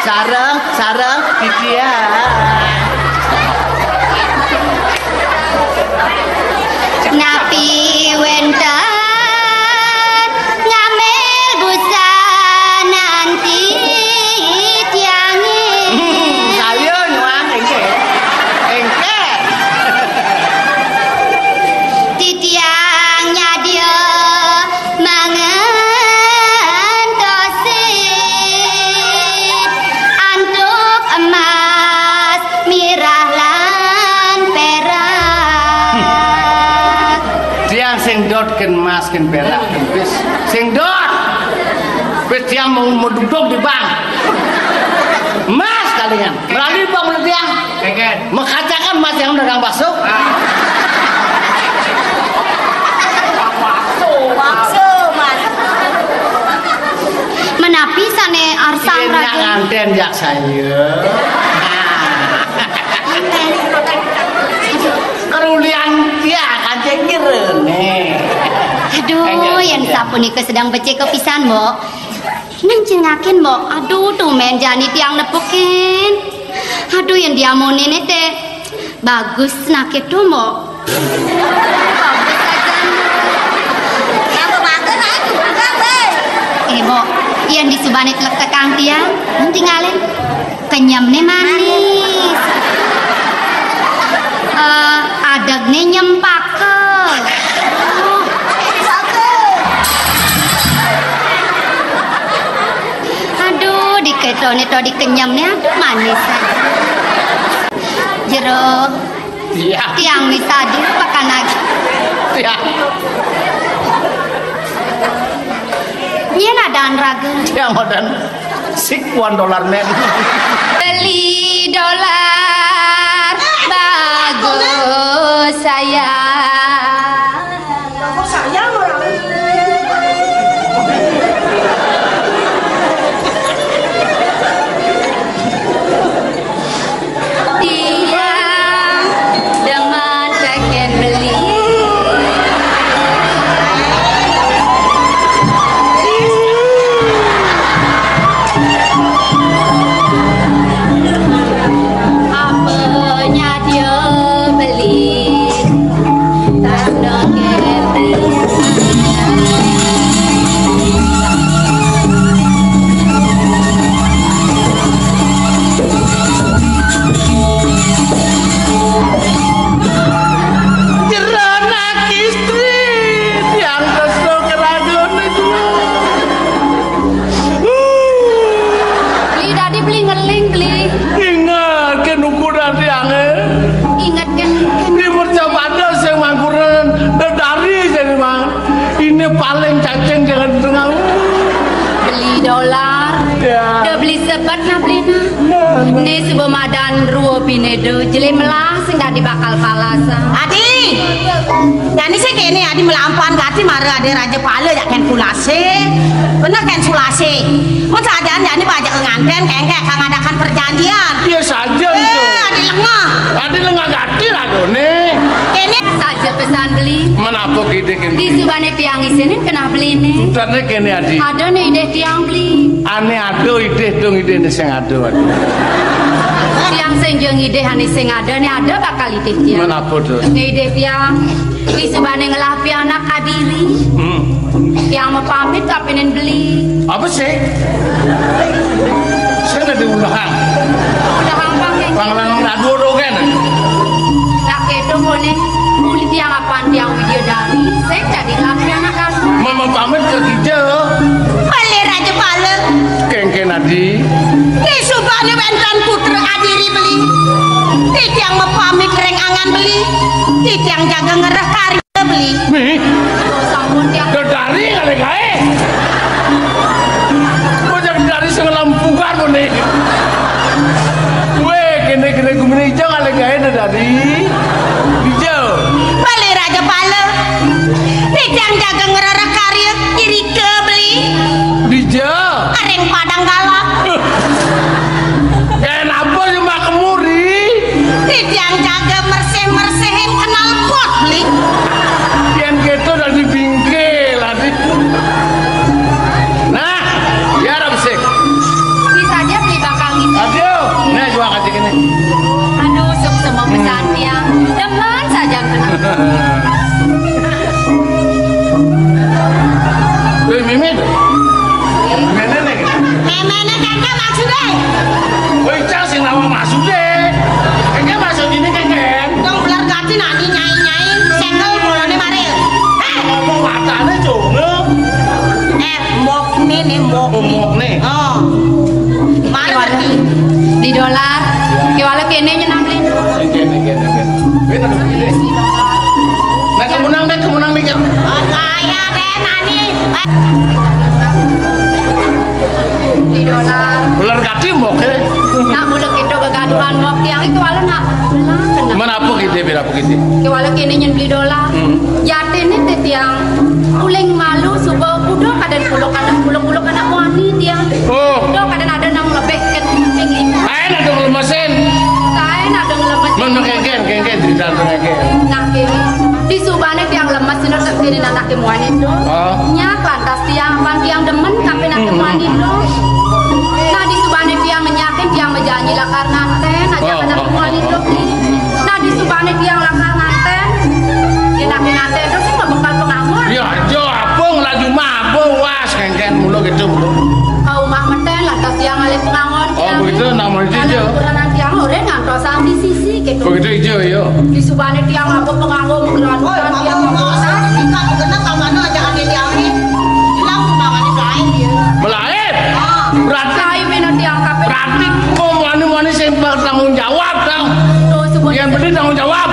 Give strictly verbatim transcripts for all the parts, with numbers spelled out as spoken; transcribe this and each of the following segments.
Sareng, sareng, titiang. Napi wénten ngambil busanan titiangé? Hmm, saya nyuang éngké. Éngké. Titiang nyadia mangentosin antuk emas, mirah lan pérak. Tiang sing dot kén emas, kén pérak, kén bis. Sing dot. Bis tiang mau, mau duduk di bank. Emas kalingan. Berani bank tiang. Kagak. Makacakan mas yang dagang bakso. Bakso, Mas. Menapi sané arsan, Yén Raden? Ngantén jak saya. Kerulian ya kancing kira nih. Aduh, yén sapunika sedeng becik pisan, Mbok. Nang cengakin, Mbok. Aduh, tumben jani tiang nepukin. Aduh, yén diamunin té. Bagus nak itu, Mbok. Bagus aja, Mbok. Yang bagus aja, Mbok. Eh, Mbok, yén disubané tlektekang tiang, nanti ngalih. Kenyemné manis. Eh, adegné nyempaka. Aduh, diketoné to dikenyemné, aduh manis. Jero. Iya. Tiang misadia pakan lagi. Iya. Nyén adan raga. Tiang adan sik one dollar men. Beli dolar bagus saya. Tiang demen tekén beli. Apa nyadia beli? Jero anak istri, tiang kesel keraguan itu. Beli dadi beli ngeling, beli. Inget ke nuku dadi ange. Inget ke. Di mercapada sing mangkuran dedari jadi mang. Ini paling cacing jangan tengah. Beli dolar. Ya. Udah beli sebat nah beli nah. Nah, nah. Ini suba madan rua pineda jelé melah sing dadi bakal palas. Adi. Jani sih kéné adi melampan gati mara ada raja pala jak kén kulasé. Bener kén sulasé. Mun sajan jani bajak ngantén kéngké kang adakan perjanjian. Iya saja. Eh, adi lengah. Adi lengah gati lah done. Kéné saja pesan beli. Menapa kidik ini? Di subane tiang isinin kenah beli ini. Tane kéné adi. Ada nih idih tiang beli. Ane ada idih dong idih ini sing ada. Tiang sing jeng idih ane sing ada nih ada bakal idih tiang. Menapa tuh? Nih idih tiang. Di subane ngelah pianak kadiri. Hmm. Tiang mau pamit kapinin beli. Apa sih? Saya nggak diundang. Udah gampang kan? Bang Lanang Dadu kan? Nak itu boleh. Boleh tiang apaan tiang Widya Dari? Saya jadi laki anak kamu. Mama pamit ke Gija. Beli Raja Pala. Kengken Adi. Di subane wenten putra adiri beli. Di tiang mau pamit ring angan beli. Di tiang jaga ngereh kari. Beli. Mi. Sampun tiang. Dedari kali kae. Bocah dedari sing lempukan ngene. Weh, kene-kene gumine ijo kali kae dedari. Ijo. Beli Raja Pala. Dijang jaga ngererek karya irika beli. Dija. Aring padang galak. Kayak apa sih mak kemuri? Dijang jaga mersih-mersihin kenal pot beli. Yang gitu dari bingkil tadi. Nah, ya Rabsik. Bisa aja beli bakal Woi, Mimin. Méméné. Méméné kéngkén maksudé. Woi, cang sing nawang maksudé. Kéngkén maksud ini kéngkén. Dong belar gati nani nyai-nyai, sékel mulané maril. Hé, ngomong matané jongo. Eh, mbokné né, mbokné. Oh, mbokné. Oh. Maril ngerti. Di dolar. Kéwala kéné nyenam lin. Kéné, kéné, kéné. Kéné, kéné. Nah, kemenang deh, kemenang mikir. Kaya deh, nani. Di dolar. Ular gati mbok, eh. Nak mula kita kegaduhan mbok tiang itu, walau nak. Mana apa kita, beda apa kita? Kéwala kéné nyén beli dolar. Hmm. Jatiné té tiang uling malu suba kuda kadén kulo kadén kulo kulo kadén muani tiang. Oh. Kuda kadén ada nang lebih ke tinggi. Kain ada ngelemesin. Kain ada ngelemesin. Men kéngkén, kéngkén cerita kéngkén. Nah, kéné. Di subané tiang lemes, sino tak kiri nak muani to. Oh. Nyak lantas tiang, pan tiang demen, tapi nak muani to. Nah, di subané tiang ngenyakin, tiang bejanji lakar nganten, aja kadén muani to. Nah, di subané tiang lakar nganten. Yén aké nganten terus mah bekal pengamun. Ya, aja abang laju mabuk, wah, kéngkén mulu gitu, mulu. Ka umah metén, lantas tiang ngalih pengamun. Oh, tiang. Begitu, namanya kalau aja. Ukuran tiang orén ngantos di sisi gitu. Begitu aja, ya. Di subané tiang mabuk pengamun, ukuran tiang mabuk. Tingkat kena ka mana aja aké tiang ni. Hilang sumbangan lain dia. Melain. Ah. Berarti. Lain bina tiang kabéh. Berarti kok muani-muani sing bertanggung jawab, tau? Tuh, sebut. Yang penting tanggung jawab.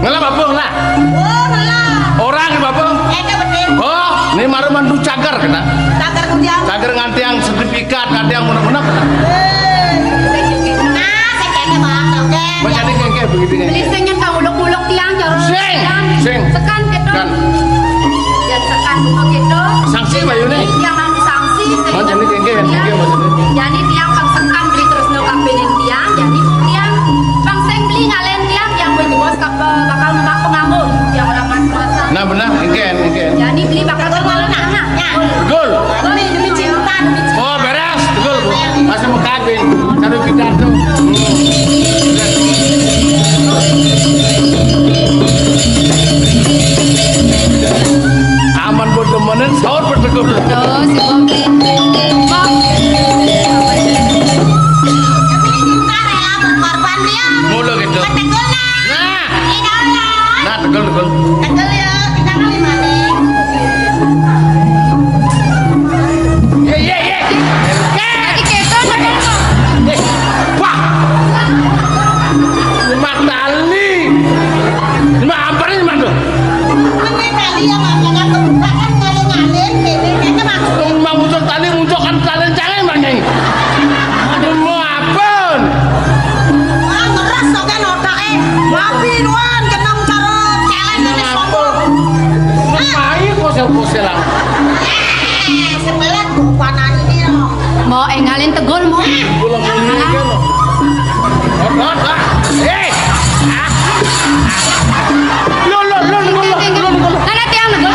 Ngelap apa, ngelap? Oh, ngelap. Orang apa? Eh, tak betul. Oh, ini maru mandu cagar kena. Cagar kudiang. Cagar ngantiang sertifikat, ngantiang menep-menep. Eh. Nah, saya kena, Bang. Oke. Macam ini, kayak, kayak begitu, kayak. Beli sing nyén ka uluk-uluk tiang, cara sing. Tiang. Sing. Sekan gitu. Kan. Yén sekan buka gitu. Sanksi, Bayu, nih. Tiang anu sanksi, sing. Macam ini, kayak, kayak, kayak, maksudnya. Jadi tiang pang sekan beli terus no kampénin tiang, jadi tiang pang sing beli ngalen tiang, tiang beli bos kapa bakal ngemak pengamun, tiang orang mas-masan. Nah, benar, engken, engken. Jadi beli bakal pengamun anak. Betul. Demi, demi cinta, demi cinta. Oh, beres, betul. Masih mau kawin, cari pidato. Aman buat temenin, sahur bertegur. Tuh, si Bobby. Bob. Mulu gitu. Betegur, nah. Nah. Ini dulu. Nah, tegul, tegul. Tegul ya, kita kali maning. Ye, ye, ye. Ye. Lagi keto, tegul kok. Eh, wah. Cuma tali. Cuma hampir ini, Mas. Ini tali yang apa? Kan kebuka kan ngalir-ngalir, ini, ini, ini, Mas. Cuma muncul tali, muncul kan tali, jangan, Mas, Nyai. Aduh, mau apa? Wah, ngeres kok kan otaknya. Wapi, Nuan, kenang cara céléng ini sombong. Ngapain kosel-koselan? Eh, sebelah bukanan ini, loh. Mau énggalin tegul, mau. Pulang ini kan, loh. Hot, hot, hot. Eh! Lo, lo, lo, lo, lo, lo, lo. Mana tiang, lo?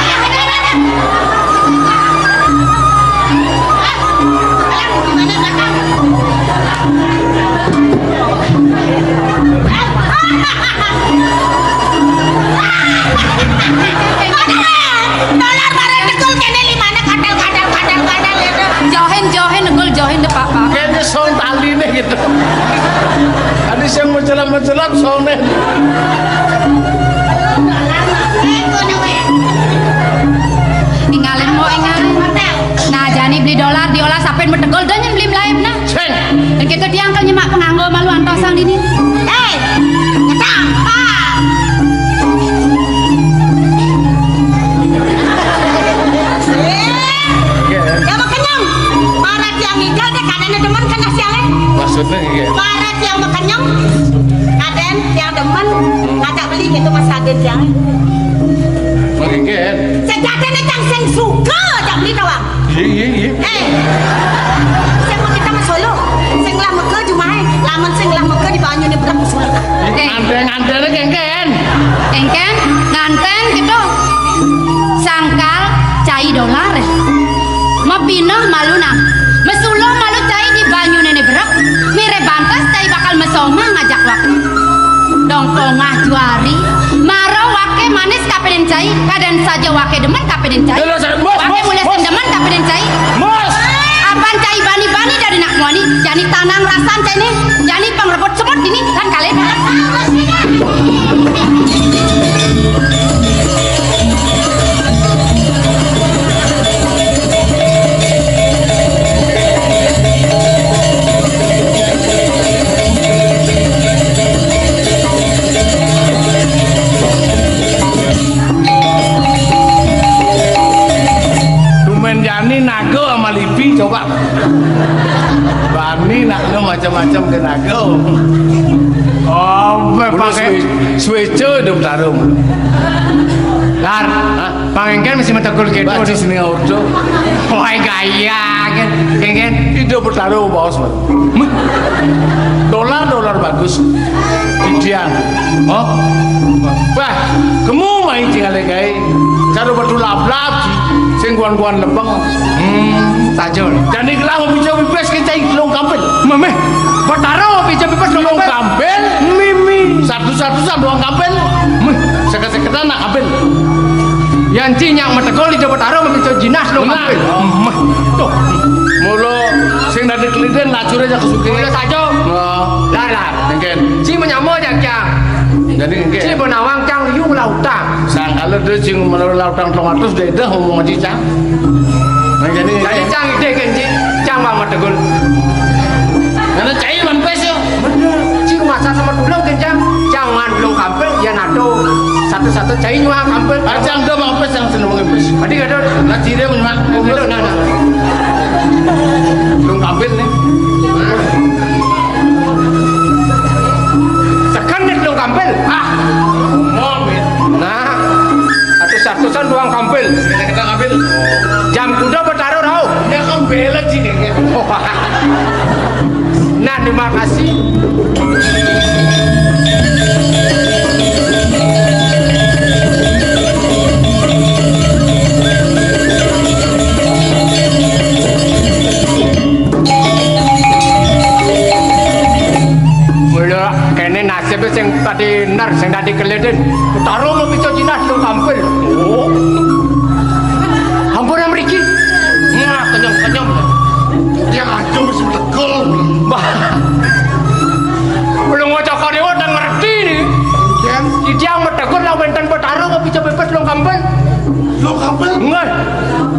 Dolar barang tegul kéné limana kadal, kadal, kadal, kadal, ya, tuh. Johin, johin, tegul, johin, deh, Pak, Pak. Kayaknya sound tali nih gitu. Ada yang mencelat-mencelat soundnya. Énggalin mau énggalin. Nah, jani beli dolar diolah sapin metegul, dan yang beli melaib, nah. Sing. Dan kita diangkel nyemak penganggo malu antosan ini. Eh, ketang, Pak. Eh, ya, makenyang. Marat yang ngigal deh, kadéna demen kena sialé. Maksudnya, iya. Marat yang makenyang, kadén yang demen, ngajak beli gitu, Mas, kadén yang. Makin kan? Sejatiné cang sing suka ajak beli doang. Iya, iya, iya. Eh, sing mau kita Mas Solo, sing lah mega jumahe, lamun sing lah mega di banyu ni berang Mas Solo. Oke. Ngantén-ngantén kéngkén. Kéngkén, ngantén gitu. Sangkal cai dolar. Mapineh malu nah. Mesuluh malu cai di banyu néné berek. Miré bantes cai bakal mesoma ngajak waktu. Dong pongah juari, maro waké Kadén saja waké demen kapédén cai. Lho, lho, bos, waké bos, mulih bos. Sing demen kapédén cai. Bos. Apan cai bani-bani dadi nak muani, jani tanang rasan cai né, jani pangrebut semut dini lan kalih. Tumben jani naga sama lipi, coba. Bani nak lu macam-macam ke naga. Oh, pakai switch itu taruh. Lar, hah? Pangéngkén mesti metekul gitu. Bacis nih auto. Wah, gaya kan. Kéngkén. Itu bertaruh, bos. Meh. Dolar, dolar bagus. Didiang. Oh. Bah, kemu main tinggal kae. Karo wedu lablab, sing guan-guan lempeng. Hmm, tajul. Jani gelah mau bisa pipis ke cai telung kampil. Memeh, Betara mau bisa pipis telung kampil. Mimi. Satu-satu satu doang kampil. Meh, seket-seketan nak kampil. Yan ci nyak metegol ida Betara mau bisa jinas telung kampil. Meh. Tuh. Mula sing dadi keliden lajure ya kesuke. Mula saja. Nah. Lar, lar. Mungkin. Ci menyama jak cang. Jadi mungkin. Ci benawang cang liu lah utang. Sangkala dia sing menawa lautang telung atus dia dah ngomong aja, Cang. Nah, jadi cang idih kan, Ci. Cang mau tegul. Karena cai wan pes ya. Bener. Ci rumah satu sama dulu kan, Cang. Cang man belum kampil, ya nado. Satu-satu cai nyuang kampil. Ah, Cang dah mau pes yang seneng pes. Tadi kata. Nah, ciri memang. Nah, nah. Belum kampil nih. Sekan nih belum kampil. Ah. Ngomong ya. Nah, satu-satusan doang kampil. Kita, kita kampil. Jam kuda bertaruh rau. Ya kampil aja nih. Nah, terima kasih. Mula kene nasib sing tadi ner sing tadi keleden. Taruh mau bisa jinas lu kampil. Oh. Ampun, mriki. Nah, kenyem-kenyem. Dia aja mesti tegel. Bah. Belum ngocok dewa udah ngerti nih. Jan. Dia metegur lah wenten Betara mau bisa pipis lu kampil. Lu kampil? Nggih.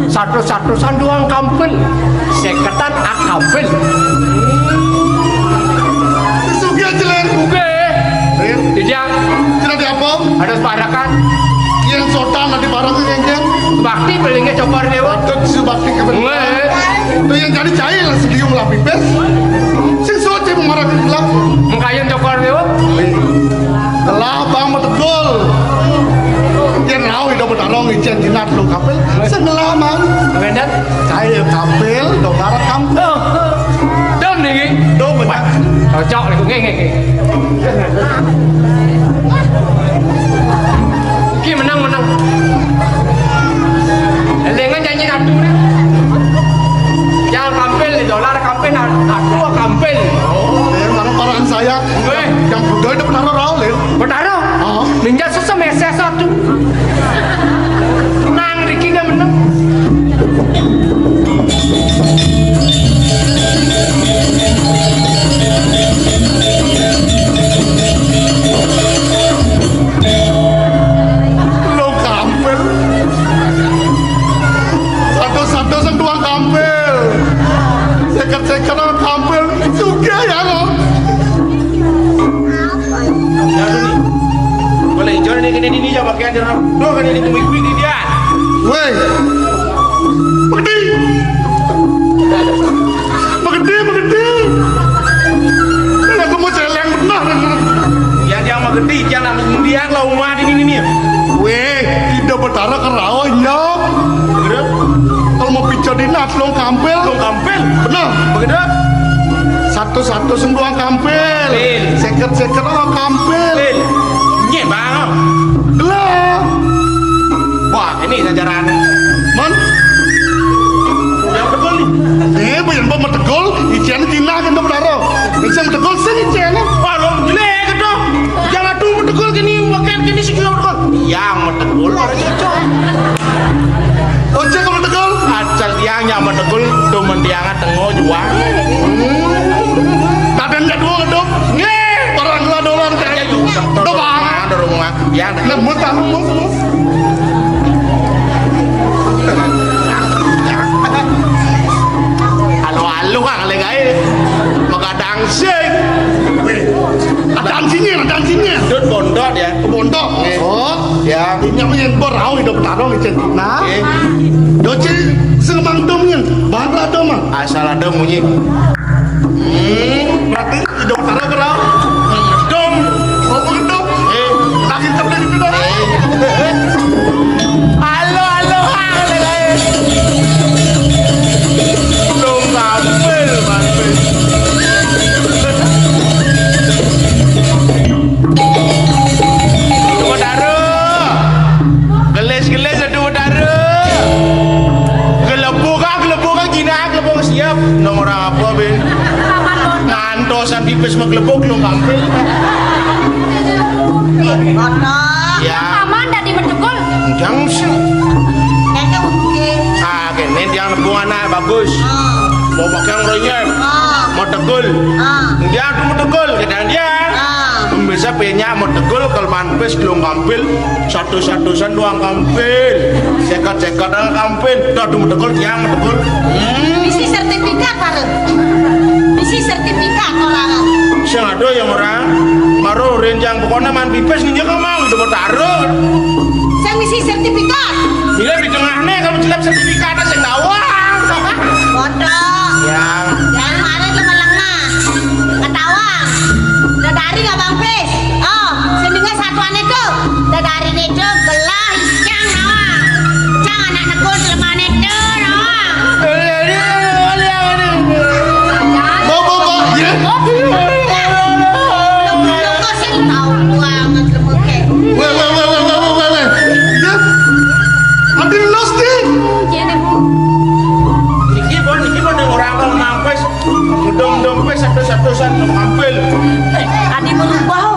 Satu-satusan doang kampil. Seketan ak kampil. Sugih aja, Lir. Nggih. Lir. Tidak. Tidak diapa? Ada separakan. Yang sotan nanti barang yang kan. Bakti palingnya cokor dewa. Betul, si bakti kebetulan. Nggih. Itu yang jadi cai lah sedih malah pipis. Sing soce marah gelap. Mengkayen cokor dewa. Telah bang metegul. Yen rau ida Betara ngicen jinak lu kapil, sing ngelaman. Ngenden? Kae kapil, dolar kampil. Don iki. Do benar. Cocok niku, nggih, nggih, nggih. Iki menang, menang. Elingan janji ratu nih. Yang kampil, dolar kampil, aku kampil. Oh, yang mana paraan saya? Nggih. Yang budaya ida Betara rau, Lir. Betara? Oh. Ninja susah meses satu. Nang riki dia menang. Lu kampil. Satu-satu sing doang kampil. Seket-seket orang kampil. Sugih ya lo. Boleh hijau nih kena dini aja pakaian dia. Tuh kena dini kuik-kuik di dia. Woi. Pegedi. Pegedi, pegedi. Aku mau celeng benar. Yang dia mau gede, yang nak mundian lah umat ini nih. Weh, ida Betara kerawa iya. Begitu? Kalau mau pica dinas long kampil. Long kampil. Benar. Begitu? Satu-satu sing doang kampil. Kampil. Seket-seket orang kampil. Kampil. Nyeh, Bang. Lah. Wah, ini jajaran. Man? Yang betul nih. Eh, bayan ba metegul, icen Cina kan Betara. Sing metegul sing icen. Wah, lo jelek gitu. Jangan tuh metegul gini, makan gini sih juga metegul. Yang metegul orang cocok. Nyaman tegul, do mentiangan tengo juang. Tadan jadwal dong. Nggih. Orang keladoran. Aja yuk. Do banget. Ada rumah. Ya. Nah, mus, mus, mus. Halo-halo, Kang, lek ae. Maka dangsing. Weh, ada dangsingnya, ada dangsingnya. Dut bondot ya. Bondot. Nggih. Oh. Ya. Ini yang berau hidup tarong itu. Nah. Nggih. Doci sing mangdum yen. Baru ada mah. Asal ada munyi. Hmm, berarti hidup tarong berau. Dum. Oh, begitu. Eh. Lagi temen itu dong. Halo, halo, halo, guys. Belum tampil, tampil. Aduh, Betara. Gelis-gelis, aduh, Betara. Gelebok, ah, gelebok, ah, gina, ah, gelebok siap. Nomor apa, Bin? Ngantosan pipis mah gelebok, belum tampil. Kono. Ya. Paman dadi medegul. Ndang sih. Kene mungkin. Ah, kene tiang nebung anak bagus. Ah. Mau pakai ngerenyem. Ah. Mau tegul. Ah. Dia tuh mau tegul, kita dia. Ah. Bisa banyak mau tegul kalau manpis belum kampil. Satu-satusan doang kampil. Sekat-sekatan kampil. Dah tuh mau tegul, tiang mau tegul. Hmm. Bisi sertifikat, Pak. Bisi sertifikat, orang. Sing ada yang orang. Maro renjang pokoknya man pipis ninja kemang, itu mau taruh. Sing misi sertifikat. Bila di tengahnya kamu jelek sertifikatnya sing tawang. Bodoh. Ya. Yang kemarin lu melengah. Ketawang. Udah dari nggak Bang Pis? Oh, sendingnya satuan itu. Udah dari itu belah yang nawang. Jangan anak negul selemahan itu nawang. Mau, mau, mau. Ya. Lu, lu kok sih tahu banget lu, Bang? Weh, weh, weh, weh, weh, weh, weh. Ya. Ambil los deh. Niki pun, niki pun yang orang kalau mampes, mudong-mudong pes satu-satusan mampil. Eh, adi merubah